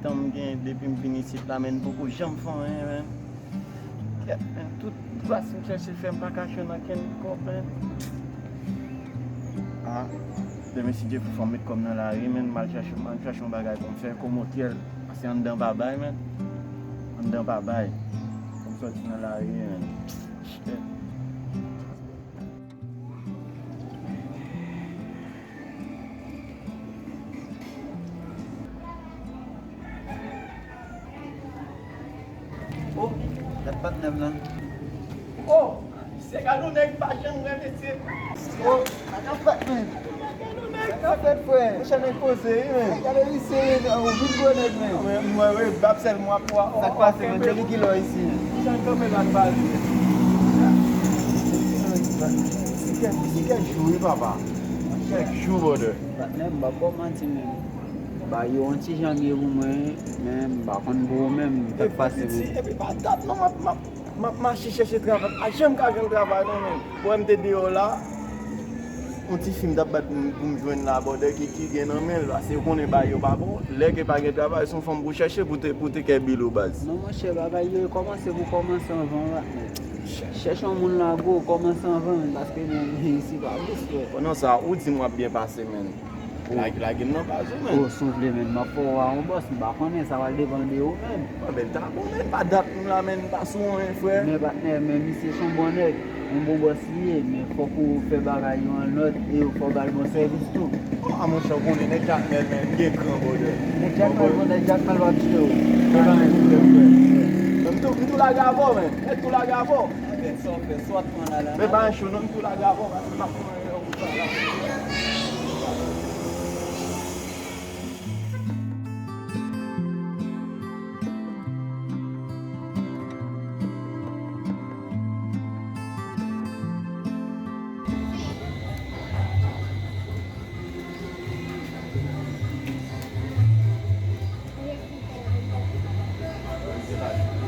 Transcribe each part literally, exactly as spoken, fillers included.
Tan m gen depi m vin isit la, men m poko janm fè anyen, men. Kèt, men, tout gras m chèche fè, m pa ka jwenn okenn kòb, men. Ah, demen si Dye vle fò m met kòb nan lari, men, m al chèche, m al chèche yon bagay pou m fè, kòm otyèl, paske anndan pa bay, men. Anndan pa bay. Fò m sòti nan lari, men. Shit. Oh, gad patnè m nan. Oh, se gad yon nèg pa janm wè, mesye. Oh, gad yon patnè. Gad yon nèg. Sa fèt, frè. Monchè, nèg poze, wi, men. Gade misye, men, ou vin gwo nèg, men. Men, mwen, wi, bab sèl mwen ap wè. Sa k pase, men? Johnny Kilo isi. Jan kanpe la, baz. Si kèk, si kèk jou, wi, papa. Kèk jou, brother. Patnè, m p ap ba w manti, men. Bagay yo yon ti jan ye pou mwen, men m pa konn pou ou menm, sa k pase pou ou. Epi pa dat non, m ap, m ap, m ap mache chèche travay, m pa janm ka jwenn travay non, men. Wè m te deyò la, yon ti fi m t ap bat pou m, pou m jwenn la, brother, ki, ki gen nan men l, paske ou konnen bagay yo pa bon, lè ke pa gen travay, se yon fanm pou chèche pou te, pou te kè bil ou, baz. Non, monchè, bagay yo kòmanse pou kòmanse anvan, patnè. Chèche yon moun lago, kòmanse anvan, men, paske, men, isi pa bous, frè. Pandan sa, ou di m w ap byen pase, men. Lage, lage m nan baz ou, men. Oh, si w vle, men, m ap fè w a yon bòs, m pa konnen, sa pral depann de ou menm. Ah, men, ta bon, men, pa dat nou la, men, pa sou anyen, frè. Men, patnè, men, misye se yon bon nèg, yon bon bòs li ye, men fòk ou fè bagay yo an lòd e fò w ba l bon sèvis tou. Ah, monchè, ou konnen, nèg Jakmèl, men, m gen kran, brother. Nèg Jakmèl, bon, nèg Jakmèl p ap kite w. Men, pa gen pwoblèm, frè. Men, m tou, m tou lage avè w, men. Nèg tou lage avè w. Avèk sa w fè, sa w ap pran la, la. Men, pa gen cho, non, m tou lage avè w, paske m ap pran yon lè pou sa la.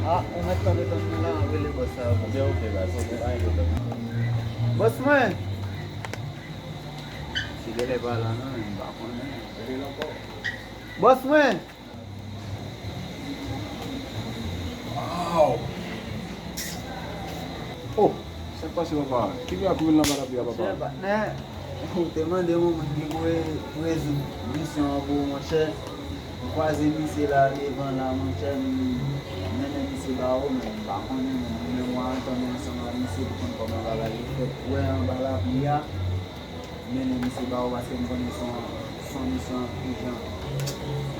Ah, ou mèt tande tann mwen la, rele bòs la. Ok, ok, baz, ok, pa gen pwoblèm. Bòs mwen! Si genlè pa la non, m pa konnen. Bòs mwen! Waw! Oh, sa k pase, papa? Ki jan ak ou vin nan batap li a, papa? Monchè, patnè, ou te mande yon moun ki pou re-, rezoud misyon an pou ou, monchè. M kwaze misye la devan la, monchè, m mennen misye ba ou, men m pa konnen, men mwen menm, mwen antann ansanm ak misye pou konn kòman bagay yo fèt. Wè anba lapli a, mennen misye ba ou, paske m konnen se yon, se yon misyon ijan.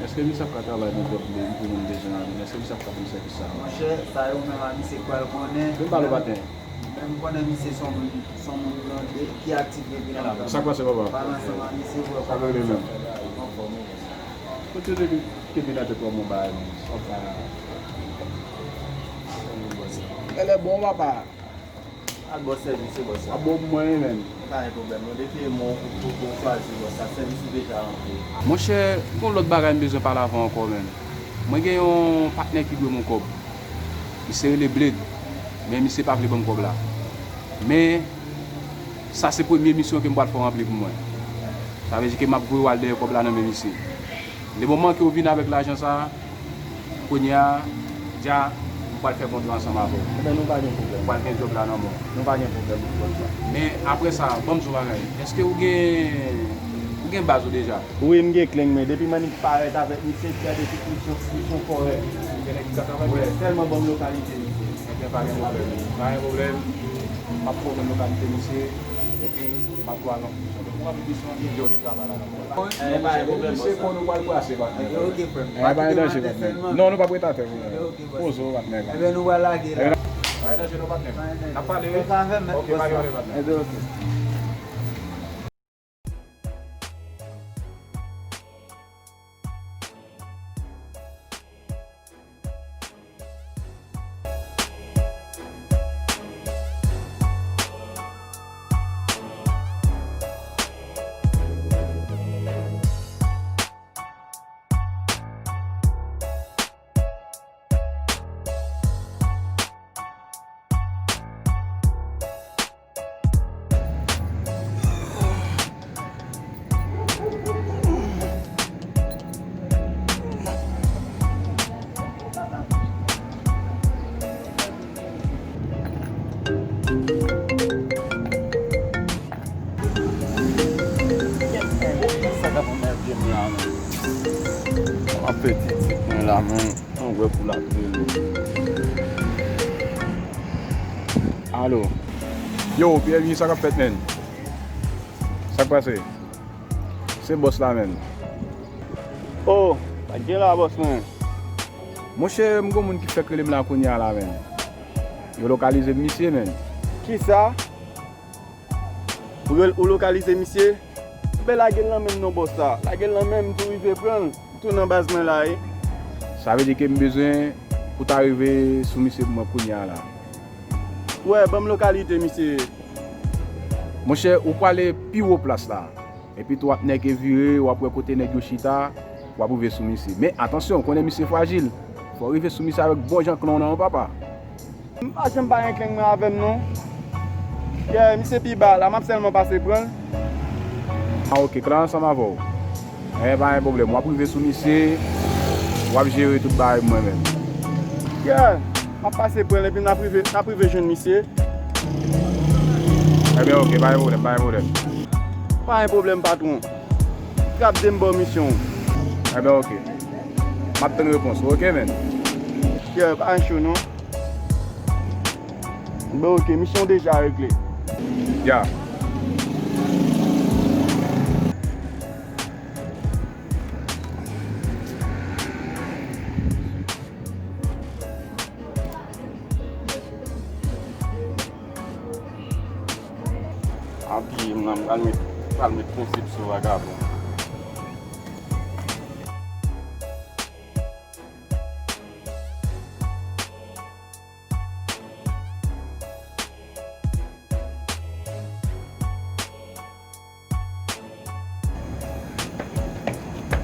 Èske misye ap ka travay nan kòb li pou moun bezwen avè l? Èske misye ap ka fè sèvis sa a? Monchè, sa yo menm a misye k pral konnen. Vin pale, patnè. Men m konnen misye se yon moun, se yon moun ki aktif depi lontan. Sa k pase, papa? Pale ansanm ak misye pou wè kòman misye ap fè bagay. Anfòm, wi. Kote w te kenbe nan tèt ou a, mon bagay, men? Sa w ka. Genlè bon, papa. Al bò sèvis, se bò sa. A bon, mwen, men. Pa gen pwoblèm, non. Depi e mwen ou, ou, ou chwazi bò sa, sèvis ou deja ranpli. Monchè, gon lòt bagay m bezwen pale avè w ankò, men. Mwen gen yon patnè ki dwe m yon kòb. Misye rele Bled, men misye pa vle ban m kòb la. Men, sa se premye misyon ke m pral fè w ranpli pou mwen. Sa vle di ke m ap voye w al dèyè kòb la nan men misye. Le moman ke w vin avèk lajan sa a, kounye a, dja, m pral fè kontra ansanm avè w. Ebyen, nou pa gen pwoblèm. W pral gen djòb la nan men w. Nou pa gen pwoblèm pou kòb sa. Men, apre sa, ban m di w yon bagay. Èske ou gen, ou gen baz ou deja? Wi, m gen kle m, men depi m annik parèt avèk misye, gade tout misyon, misyon kòrèk. Gen nèg ki ka travay? Wi, sèlman ban m lokalite misye. Ebyen, pa gen pwoblèm. Pa gen pwoblèm. M ap fè w jwenn lokalite misye, epi m ap ba w non. Mwen ap di misyon an gen djòl ki travay la. Ebyen, pa gen pwoblèm, bòs. Misye konn ou pral brase, patnè. Ebyen, ok, frè m. Ebyen, pa gen danje, patnè. Non, nou p ap ret atè, frè m. Poze w, patnè. Ebyen, nou pral lage la. Pa gen danje non, patnè. N ap pale, wi. Ok, pa gen pwoblèm, patnè. Ebyen, ok. M ap fè ti tit mwen la, men mwen wè pou l ap rele. Alo. Yo, Pierre, sa k ap fèt, menn? Sa k pase? Se bòs la, menn. Oh, sa k gen la, bòs mwen? Monchè, m gon moun ki fèk rele m la kounye a la, menn. Yo lokalize m misye, menn. Kisa? Ou rel-, ou lokalize misye? Ben, lage l nan men m non, bòs la. Lage l nan men m, m tou rive pran l. M tou nan baz mwen la, wi. Sa vle di ke m bezwen pou ta rive sou misye pou mwen kounye a la. Wè, ban m lokalite misye ye. Monchè, ou prale pi wo plas la. Epi tou w ap nèke vire, w ap wè kote nèg yo chita, w ap rive sou misye. Men atansyon, ou konnen misye frajil. Fò w rive sou misye avèk bon jan klon nan, papa. M pa janm pa gen kleng mwen avè m non. Yeah, misye pi ba la, m ap sèlman pase pran l. Ah, ok, klè ansanm avè w. Eh, pa gen pwoblèm, w ap rive sou misye, w ap jere tout bagay pou mwen menm. Yeah, m ap pase pran l epi n ap rive, n ap rive jwenn misye. Ebyen, ok, pa gen pwoblèm, pa gen pwoblèm. Pa gen pwoblèm, patwon. Trap de m ba w misyon. Ebyen, ok. M ap tann repons ou, ok, menn? Yeah, pa gen cho, non. Ben, ok, misyon deja regle. Ya. Apiye m nan, m pral met, pral met prensip sou vagabon.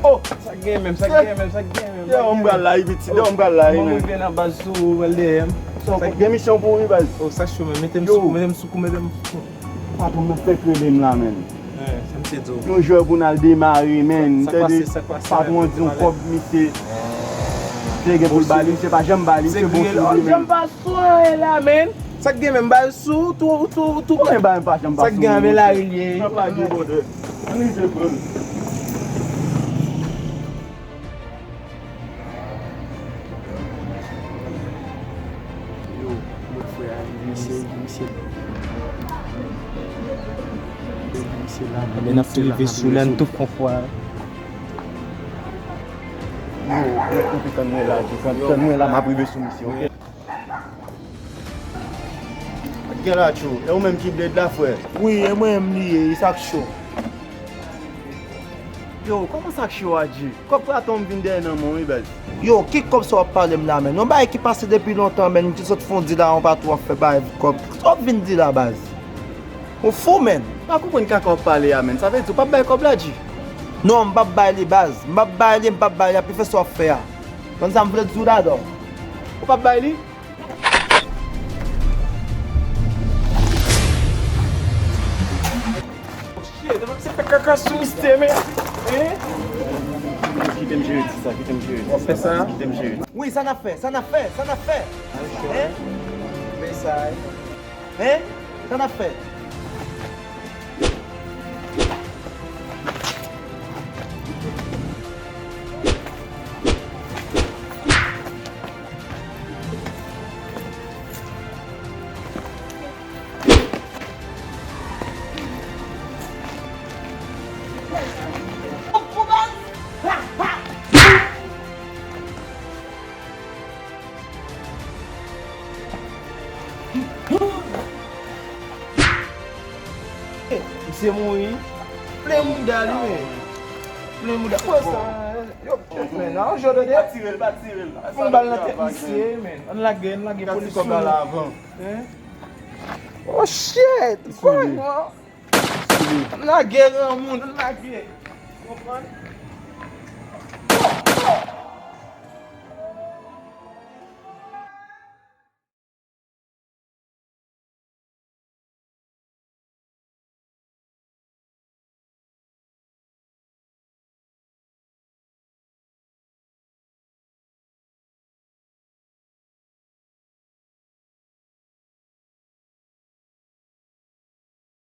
Oh! Sa k gen menm, sa k gen menm, sa k gen menm? Dèyè w m pral la, wi, pitit, dèyè w m pral la, wi, men. Mwen rive nan baz sou ou, pral dèyè m. Sa k gen misyon pou ou, wi, baz. Oh, sa cho, men, mete m sou kou, mete m sou kou, mete m sou kou. Patwon nan fèk rele m la, menn. Eh, sa misye di w? Yon jwè pou n al demare, menn. Sa k pase, sa k pase, patwon di yon kòb misye te gen pou l ba li, misye pa janm ba li, misye bon sou li, menn. Janm pa sou anyen la, menn. Sa k gen menm, ba l sou, tou, tou, tou. Kòman ba l pa janm pa sou? Sa k gen avè la, li ye. Sa pa gen bòdè. Ann rive pran l. Yo, mwen frè a, misye, misye. Misye la, men n ap rive sou lè n tou fon fwa. Yo, yo, kanpe tann mwen la, yo, kanpe tann mwen la, m ap rive sou misye, ok? Gen la, Tchou. E ou menm ki bled la, frè? Wi, e mwen menm li ye, e sa k cho. Yo, kòman sa k cho a, Dji? Kòb kraton m vin dèyè nan men w, wi, baz. Yo, ki kòb sa w ap pale m la, menn? Yon bagay ki pase depi lontan, menn, m te sot fon di la, yon patwon ap fè bagay kòb. Sa w ap vin di la, baz? Ou fou, menn? M pa konprann kaka w ap pale a, menn. Sa vle di ou p ap bay kòb la, Dji? Non, m p ap bay li, baz. M p ap bay li, m p ap bay li, api fè sa w ap fè a. Konn sa m vle di w la, dò. Ou p ap bay li? Shit, se fè kaka sou misye, men. Hein? Kite m jere ti sa, kite m jere ti sa. W ap fè sa? Kite m jere. Wi, sa n ap fè, sa n ap fè, sa n ap fè? Hein? Men sa, hein? Hein? Sa n ap fè? Misye mouri. Plen mouda li, men. Plen mouda. Pwen sa, yo, men, nan yon jò de... Pa tire l, pa tire l. Fon bal nan tèt misye, men. Ann lage, ann lage polis sou li. Hein? Oh shit! Ann lage granmoun, ann lage. Ou konprann?